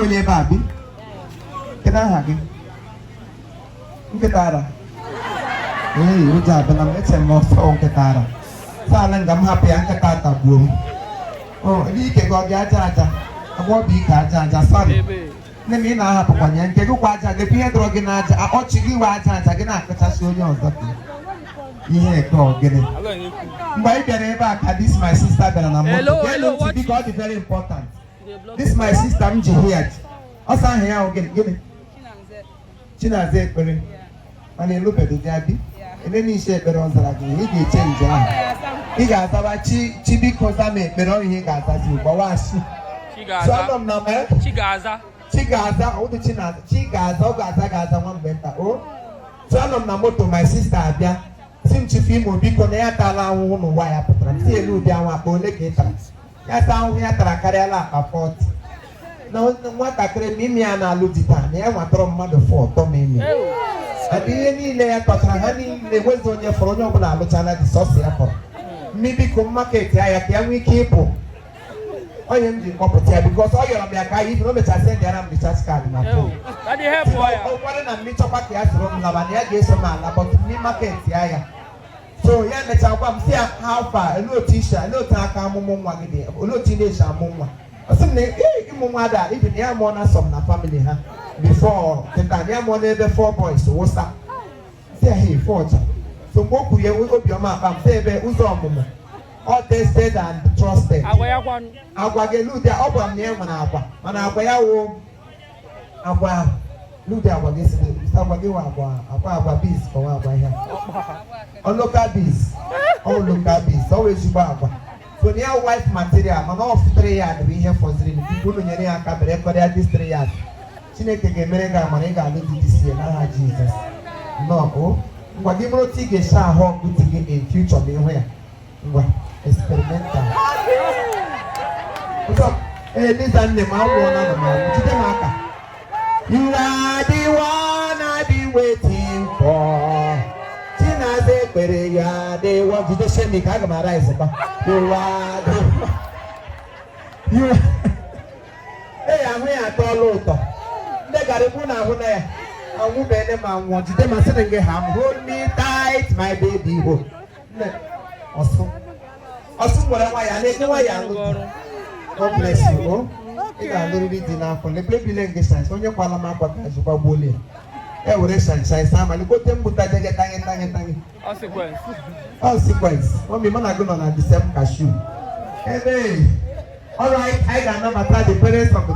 Onye ebe a bi, kedu aha gị? Nkịta ara. Ee, ụjọ abịala m. Eche m ọsọ nkịta ara saala nga m hapụ ya, nkịta tagbuo m. O ike gị, ọ dị aja aja, agwọ bụ ike aja aja. Sorry, nne m, ị na-ahapụkwanye nke gị kwa aja. Lekwa ihe dọrọ gị n'aja, ọchị gị wee aja aja gị na-akụchasị onye ọzọ ka ihe eke ọgịnị. Mgbe anyị bịara ebe a ka this my sister bịara na moto. Hello, Geenụ hello, ntị, biko, ọ dị very important. This my sister m ji hụ ya ji ọsọ, aha ya ahụ gịnị gịnị? Chinaza Ekpere. Mana elubedo gị abi ele n'isi ekpere ọ zara gị. Ị ga-eche nje ahụ, ị ga-azawa chi chi, biko za m ekpere. Ọ ihe ị ga-azazi gbawashi. So anọ m na mee. Chigaza. Chi ga-aza ụdị Chinaza, chi ga-aza, ọ ga-aza, ga-aza nwa mgbe nta o. So anọ m na moto, my sister abịa si m, "Chief Imo, biko, na ya tala ahụhụ n'ụwa ya." Pụtara m si elu ụdị ahụ, akpa ole ka ị tara? Ya sa ahụhụ ya tara karịala akpa 40 na nwatakịrị ma ime ya na-alụ di taa, na ya nwatọrọ mmadụ fọ ọtọ ma ime adị ihe niile ya tọchara ha niile, enwezi onye fọrọ, onye ọbụla alụchala di, sọsọ ya fọrọ. Mmi, biko, market ya ka ya nwee ike ịpụ. Onye m ji kpọpụta ya because ọ yọrọ m ya ka anyị ibi na o mechara send ara m recharge card na phone. Daddy, help ya. Ụfọdụ na mmi chọkwa ka ya soro m laba, na ya ga-eso m ala, but mmi market ya. So ya mechaa gwa m, si ya, "How far? Olee otu isi, olee otu aka amụmụ nwa gị dị? Olee otu ị na-esi amụ nwa?" Ọ sị m na ee, ịmụ nwa da ibi na ya mụọ na some na family ha before kịta, na ya mụọ n'ebe four boys wụsa. Si ya, "Hey, four ọcha." So mgbe o kwuru ya, obiọma akpa m, si ebe ụzọ ọmụmụ ọ tested and trusted. Agwa ya kwanụ. Agwa gị ludi, ọ gwara m na ya nwere agwa, mana agwa ya wụ agwa ludi. Agwa gị si agwa gị wụ agwa agwa agwa beans ka ọ wụ agwa ihe ọ local beans, ọ wụ local beans, ọ wụ ezigbo agwa. So na ya wife material, mana ọ 3 yard bụ ihe fọziri. Biko, unu nyere ya aka bere kọrịa this 3 yard. Chineke ga-emere gị amara, ị ga-alụ di this year n'aha Jizọs. Nnọọ o. Ngwa, gị mụrụ otu ị ga-esi ahụ ọgụ di gị in future ma ịhụ ya. Ngwa, experimental. What's up? Ee, Liza nne m, anwụọla na m anwụ. Jide m aka. You are the one I've been waiting for. Chinaza Ekpere, you are the one. Jide m ike, aga m arise kwa. You are the one. You. Ee, ahụ ya atọọla ụtọ. Ndị gara ikwu na ahụ na ya. Anwụbene ma nwụọ. Jide ma sịrị gị ha m. Hold me tight, my baby. Hold. Nne, ọsụ. Ọsụ nwere nwa ya, na-enye nwa ya alụ di. God bless you. Oh. Ị ga-alụrịrị di n'afọ. Lekwe ebile nke shine. Onye kwala m akwa ka azụkwa gbuola ya. E were shine shine saa ma lekwute mbụta jege tangi tangi tangi. Ọ sequence. All sequence. Mummy, mụ na gị nọ na the same cashew. Ebe. All right, anyị ga-anabata the parents of the